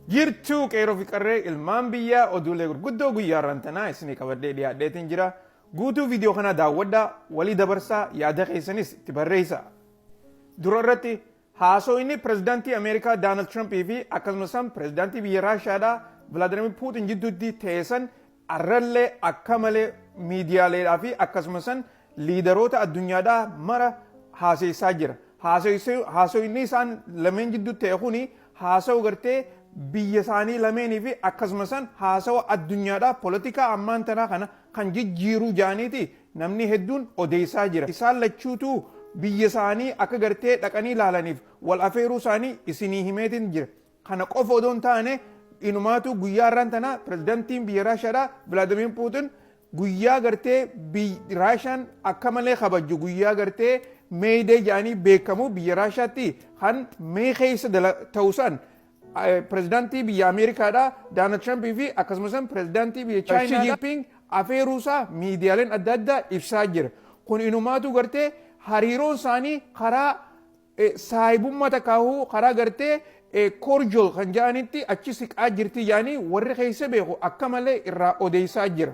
Jirtuu qeeroo fi qarree ilmaan biyyaa, oduulee gurguddoo guyyaa har'aan isinii qabadhee dhiyaadheetiin jira. Guutuu viidiyoo kanaa daawwadhaa, walii dabarsaa, yaada keessanis itti barreessaa. Dura irratti haasoo inni pirezidaantii Ameerikaa Doonaald Tirampii fi akkasumas pirezidaantii biyya Raashaadhaa Vilaadimir Puutin jidduutti teessan arrallee akka malee miidiyaaleedhaa fi akkasumas liidaroota addunyaadhaa mara haaseessaa jira. Haasoo inni isaan lameen jidduutti ta'e kuni haasa'u gartee biyya isaanii lameenii fi akkasumas haasawa addunyaadhaa poolitikaa ammaan tanaa kana kan jijjiiruu jaaniiti namni hedduun odeessaa jira. Isaan lachuutu biyya isaanii akka gartee dhaqanii ilaalaniif wal afeeruu isaanii isinii himeetiin jira. Kana qofa odoo hin taane, inumaatu guyyaa har'aan tanaa pirezidaantiin biyya Raashaadhaa Vilaadimir Puutin guyyaa gartee Raashaan akka malee kabajju, guyyaa gartee May Day jedhanii beekamu, biyya Raashaatti kan May keessa ta'usan, pirezidaantii biyya Ameerikaadhaa Doonaald Tirampii fi akkasumas pirezidaantii biyya Chaayinaa Xi Jinping afeeruusaa miidiyaaleen adda addaa ibsaa jira. Kun inumaatu gartee hariiroon isaanii karaa saayibummaa takkaahuu karaa gartee cordial kan jedhanitti achi siqaa jirti jedhanii warri keessa beeku akka malee irraa odeessaa jira.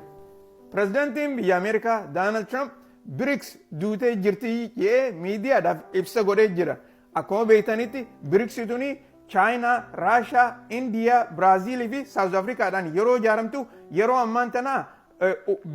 Pirezidaantiin biyya Ameerikaa Doonaald Tiraamp BRICS duutee jirti jedhee miidiyaadhaaf ibsa godhee jira. Akkuma beektanitti BRICS tuni Chaayinaa, Raashaa, Indiyaa, Biraaziilii fi Saawuz Afrikaadhaan yeroo ijaaramtu, yeroo ammaan tanaa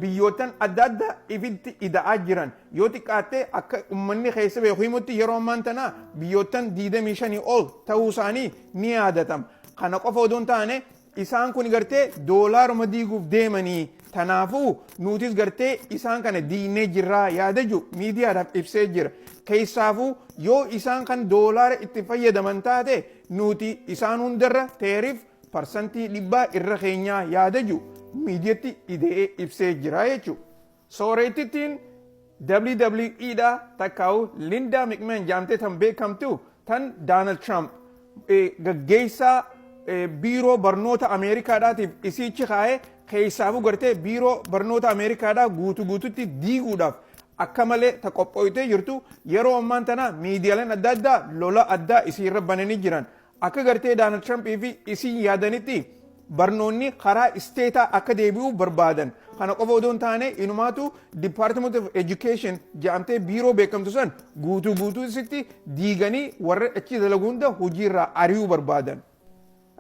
biyyoottan adda addaa ifitti ida'aa jiran. Yoo xiqqaatte, akka uummanni keessa beeku himutti, yeroo ammaan tanaa biyyoottan 25 ol ta'uu isaanii ni yaadatama. Kana qofa odoo hin taane, isaan kun gartee doolaaruma diiguuf deemanii, tanaafuu nutis gartee isaan kana diignee jirraa yaada jiru miidiyaadhaaf ibsee jira. Keessaafuu yoo isaan kan doolaara itti fayyadaman taate, nuti isaan hundarra tariff 100% irra keenyaa yaada jiru miidiyatti ide'ee ibsee jira jechuudha. Soorettittiin WWE dha takkaa'u Linda McMahon jaamtee tan beekamtu, tan Donald Trump gaggeessaa biiroo barnoota Ameerikaadhaatiif isiichi kaa'ee, keessaafuu gartee biiroo barnoota Ameerikaadhaa guutuu guututti diiguudhaaf akka malee ta qophooytee jirtu, yeroo ammaan tana miidiyaaleen adda addaa lola addaa isiirra bananii jiran. Akka gartee Donald Trumpii fi isiin yaadanitti barnoonni karaa isteetaa akka deebi'u barbaadan. Kana qofa odoo hin taane, inumaatu Department of Education jedhamtee biiroo beekamtu san guutuu guutuu isitti diiganii warra achi dalagu hunda hojiirraa ari'uu barbaadan.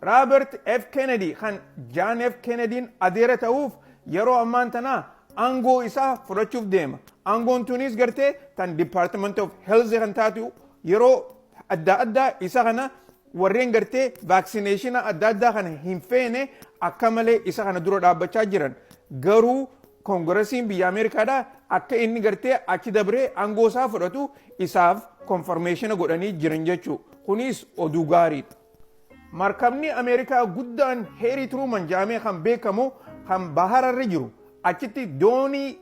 Robert F. Kennedy kan John F. Kennedyn adeera ta'uuf yeroo ammaan tanaa aangoo isaa fudhachuuf deema. Aangoon tunis gartee tan Department of Health kan taatu, yeroo adda addaa isa kana warreen gartee vaccination adda addaa kana hin feene akka malee isa kana dura dhaabbachaa jiran. Garuu koongiresiin biyya Ameerikaadhaa akka inni gartee achi dabree aangoo isaa fudhatu isaaf confirmation godhanii jiran jechuu. Kunis oduu gaariidha. Markabni Ameerikaa guddaan Harry Truman jedhamee kan beekamu kan bahararra jiru achitti doonii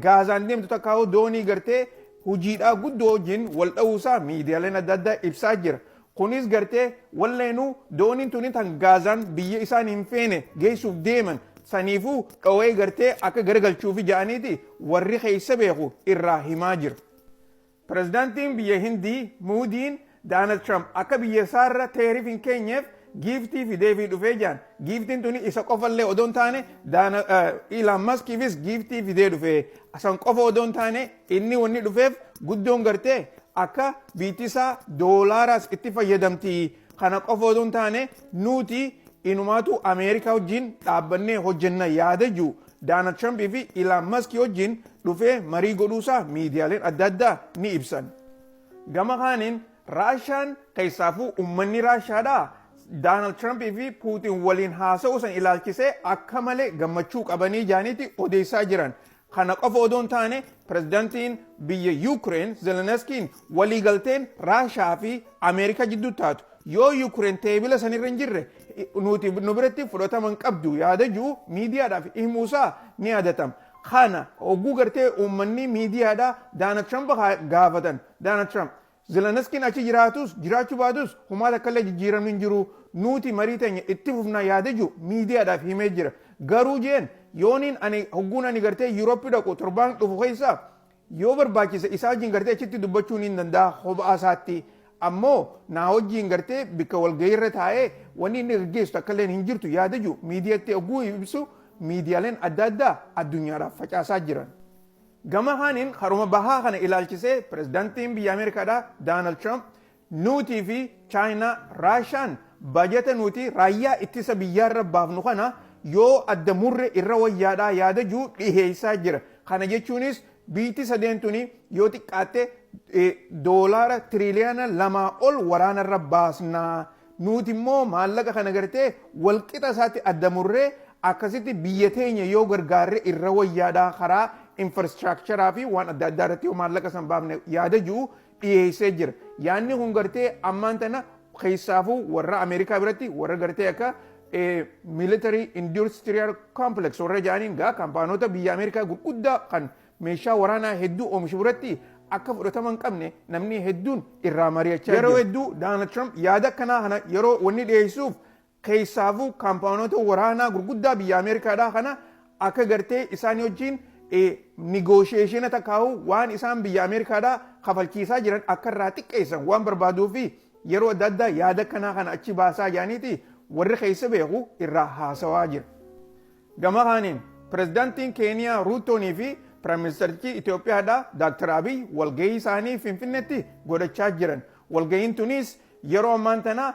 Gaazaan deemtu takkaa'u doonii gartee hojiidhaa guddoo wajjin wal dha'uusaa miidiyaaleen adda addaa ibsaa jira. Kunis gartee walleenuu dooniin tuni tan Gaazaan biyya isaan hin feene geessuuf deeman, saniifuu dhawee gartee akka garagalchuufi ja'aniiti warri keessa beeku irraa himaa jira. Pirezidaantiin biyya Hindii Moodiin Doonaald Tiraamp akka biyya isaarra tariff hin keenyeef giiftii fideefii dhufee jiran. Giiftiin tuni isa qofallee odoo hin taane, Elon Muskiifis giiftii fidee dhufee. San qofa odoo hin taane, inni wanni dhufeef guddoon gartee akka biyyi isaa doolaaraas itti fayyadamti. Kana qofa odoo hin taane, nuti inumaatu Ameerikaa wajjin dhaabbannee hojjenna yaada jiru Doonaald Tirampii fi Elon Musk wajjin dhufee marii godhuusaa miidiyaaleen adda addaa ni ibsan. Gama kaaniin Raashaan, keessaafuu uummanni Raashaadhaa, Doonaald Tirampii fi Puutin waliin haasa'uu san ilaalchisee akka malee gammachuu qabanii jaaniiti odeessaa jiran. Kana qofa odoo hin taane, pirezidaantiin biyya Yuukireen Zelenskiin waliigalteen Raashaa fi Ameerikaa jidduu taatu yoo Yuukireen teebila sanirra hin jirre nuti nu biratti fudhatama hin qabdu yaada jiru miidiyaadhaaf himuusaa ni yaadatama. Kana hogguu gartee uummanni miidiyaadhaa Doonaald Tiraamp gaafatan, Doonaald Tiraamp Zelenskiin achi jiraatus jiraachuu baatus humaa takka illee jijjiiramni hin jiru, nuti marii teenya itti fufnaa yaada jiru miidiyaadhaaf himee jira. Garuu jeen yooniin ani hogguun ani gartee Yuurooppii dhaqu torbaan dhufu keessa yoo barbaachise isaa wajjin gartee achitti dubbachuun hin danda'a kophaa isaatti. Ammoo naa wajjiin gartee bikka walgahii irra taa'ee wanni inni gaggeessu takka illeen hin jirtu yaada jiru miidiyatti hogguu ibsu miidiyaaleen adda addaa addunyaadhaaf facaasaa jiran. Gama kaaniin karuma bahaa kana ilaalchisee pirezidaantiin biyya Ameerikaadhaa Daanald Tiraamp nuutii fi Chaayinaa, Raashaan bajata nuti raayyaa ittisa biyyaarra baafnu kana yoo adda murre irra wayyaadhaa yaada jiru dhiheessaa jira. Kana jechuunis biitti sadeen tuni yoo xiqqaatte doolaara tiriiliyoona 2 ol waraanarra baasnaa. Nuti immoo maallaqa kana gartee walqixa isaatti adda murree akkasitti biyya teenya yoo gargaarre irra wayyaadhaa, karaa infrastructure fi waan adda addaa irratti yoo maallaqa san baafne yaada jiru dhiyeessee jira. Yaadni kun gartee ammaan tana keessaafuu warra Ameerikaa biratti warra gartee akka military industrial complex warra jedhaniin gaa kaampaanota biyya Ameerikaa gurguddaa kan meeshaa waraanaa hedduu oomishu biratti akka fudhatama hin qabne namni hedduun irraa mari'achaa. Yeroo hedduu Donald Trump yaada akkanaa kana yeroo wanni dhiyeessuuf keessaafuu kaampaanota waraanaa gurguddaa biyya Ameerikaadhaa kana akka gartee isaan wajjin negotiation takkaa'u waan isaan biyya Ameerikaadhaa kafalchiisaa jiran akka irraa xiqqeessan waan barbaaduu fi yeroo adda addaa yaada akkanaa kana achi baasaa jiraniiti warri keessa beeku irraa haasawaa jira. Gama kaaniin pirezidaantiin Keeniyaa Ruutoonii fi Piraayim Itoophiyaadhaa Dr. Abiy walgahii isaanii Finfinneetti godhachaa jiran. Walgahiin tunis yeroo ammaan tana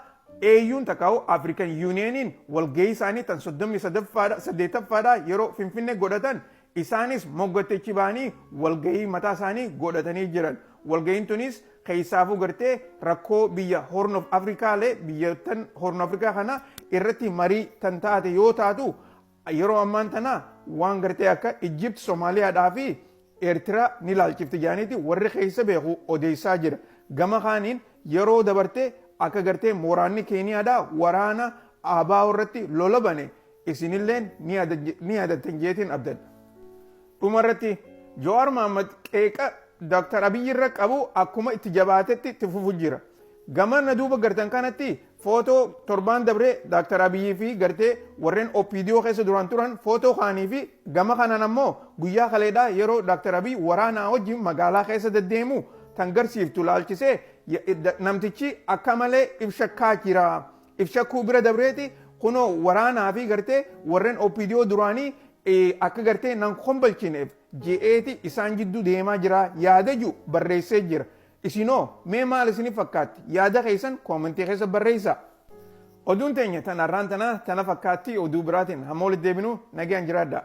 AU'n takkaa'u African Unioniin walgahii isaanii tan 38ffaadha yeroo Finfinnee godhatan isaanis moggattichi ba'anii walgahii mataa isaanii godhatanii jiran. Walgahiin tunis keessaafuu gartee rakkoo biyya Horn of Afrikaalee biyyattan Horn of Afrikaa kana irratti marii tan taate yoo taatu, yeroo ammaan tana waan gartee akka Egypt, Somaaliyaadhaa fi Eertiraa ni laalchifti jedhaniiti warri keessa beeku odeessaa jira. Gama kaaniin yeroo dabarte akka gartee mooraanni Keeniyaadhaa waraana ABO irratti lola bane isinilleen ni yaadattan jeetiin abdadha. Dhumarratti Jawaar Mohaammed qeeqa Dr. Abiyyi irra qabu akkuma itti jabaatetti itti fufu jira. Gama na duuba gartan kanatti footoo torbaan dabree Dr. Abiyyi fi gartee warreen OPDO keessa duraan turan footoo kaanii fi gama kanaan ammoo guyyaa kaleedhaa yeroo Dr. Abiyyi waraanaa wajjin magaalaa keessa deddeemu tan garsiiftu laalchisee namtichi akka malee ibshakkaa jira. Ibshakkuu bira dabreeti kunoo waraanaa fi gartee warreen OPDO duraanii akka gartee nan kombalchineef je'eeti isaan jidduu deemaa jira yaada jiru barreessee jira. Isinoo mee maal isinii fakkaatti? Yaada keessan koomentii keessa barreessaa. Oduun teenya tan har'aan tana tana fakkaatti. Oduu biraatiin hamma walitti deebinu nagaan jiraadhaa.